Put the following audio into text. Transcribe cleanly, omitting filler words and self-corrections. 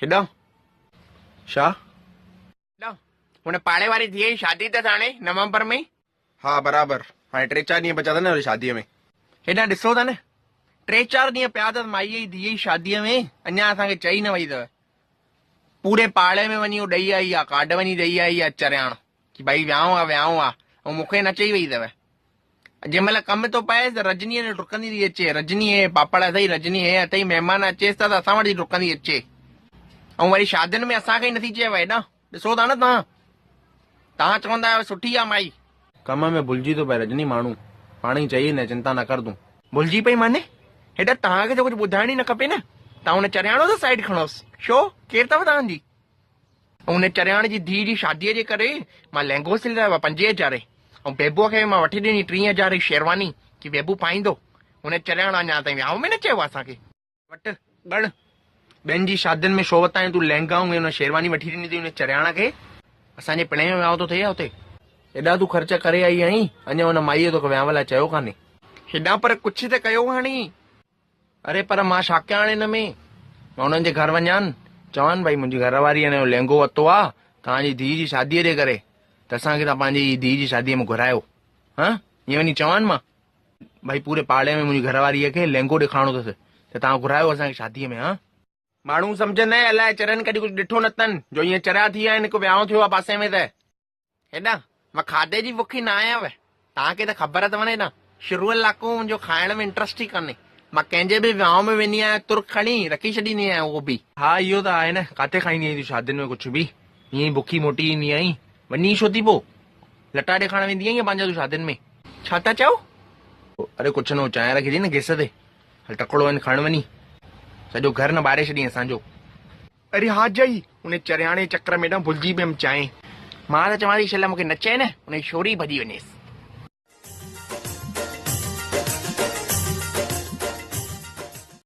هيڏانهن. ڇا؟ هيڏانهن. هن پاڙي واري ڌيء جي شادي اٿس هاڻي نومبر ۾. ها برابر. هاڻي ٽي چار ڏينهن بچا اٿن نه شاديء ۾. هيڏانهن ڏسو ٿا نه. ٽي چار ڏينهن پيا اٿس مائيء جي ڌيء جي شاديء ۾، اڃا اسان کي چئي نه وئي اٿو. پوري پاڙي ۾ وڃي هو ڏئي آئي آ، ڪارڊ وڃي ڏئي آئي آ چرياڻ. ڪي ڀائي ويانهون آ ويانهون آ ۽ مون کي نه چئي وئي اٿو. جنهن مهل ڪم ٿو پئيس ته رجنيء ڏي ڊڪندي ٿي اچي، رجني هي پاپڙ اٿئي، رجني هي اٿئي، مهمان اچيس ٿا ته اسان وٽ ٿي ڊڪندي اچي. ۽ وري شادين ۾ اسان کي ئي نٿي چئي هيڏانهن ڏسو ٿا نه توهان. توهان چوندا آهيو سٺي آ مائي. ڪم ۾ ڀلجي ٿو پئي رجني ماڻهو پاڻ ئي چئي نه چنتا نه ڪر تون. ڀلجي پئي معني؟ هيڏانهن توهان کي ته ڪجهه ٻڌائڻ ئي نه کپي نه. توهان ان چرياڻو جو سائيڊ کڻوس. ڇو؟ ڪير اٿو توهان جي؟ ان چرياڻ جي ڌيء جي شاديء جي ڪري مان لهنگو سلرايو آهي پنجين هزارين ۽ بيبوء کي به مان وٺي ڏني ٽين هزارين جي شيرواني ڪي بيبو پائيندو. ان چرياڻ اڃا تائين وهانء ۾ نه چيو آهي اسان کي. وٽ ڳڻ ٻين جي شادين ۾ شو وتائين تون لهنگا ۽ ان شيرواني وٺي ڏني اٿئي ان چرياڻ کي. اسان جي پڻهين جو وهانء ٿو ٿئي اتي. ايڏا تون خرچ ڪري آئي آهين اڃا ان مائيء توکي وهانء لاء چيو ڪانهي. هيڏانهن پر ڪجهه ته ڪيو هاڻي. اري پر مان ڇا ڪيان هاڻي ان ۾؟ مان انهن جي گهر وڃان، چوان ڀئي منهنجي گهر واريء نيو لهنگو ورتو آ، توهان جي ڌيء جي شاديء جي ڪري، ته اسان کي توهان پنهنجي ڌيء جي شاديء ۾ گهرايو. هان؟ ائين وڃي چوان مان؟ ڀئي پوري پاڙي ۾ منهنجي گهر واريء کي لهنگو ڏيکارڻو اٿس، ته توهان گهرايو اسان کي شاديء ۾، هان؟ ماڻهو سمجهندا آهن، الائي چرين ڪڏهن ڪجهه ڏٺو نه اٿن، جو ائين چريا ٿي ويا آهن، هڪ وهانء ٿيو آ پاسي ۾ ته. هيڏانهن، مان کاڌي جي بکي نه آهيان وه. توهان کي ته خبر اٿو نه هيڏانهن، شروع لاڪون منهنجو کائڻ ۾ انٽرسٽ ئي ڪانهي. مان ڪنهن جي به وهانء ۾ ويندي آهيان تر کڻي رکي ڇڏيندي آهيان اهو به. ها اهو ته آهي نه، ڪاٿي کائيندي آهين تون شادين ۾ ڪجهه به، ائين ئي بکي موٽي ايندي آهين. وڃين ڇو ٿي پوء؟ لٽا ڏيکارڻ ويندي آهين يا پنهنجا تون شادين ۾؟ ڇا ٿا چئو؟ اري ڪجهه نه، هو چانهه رکي اٿئي نه گئس تي، هل تڪڙو وڃ کڻ وڃي. سڄو گهر نه ٻاري ڇڏيئي اسان جو. اري ها جئي، ان چرياڻي چڪر ۾ نه ڀلجي پيم چانهه. مان ته چوان ٿي شل مون کي نه چئي نه، ان جي شوري ڀڄي وڃيس.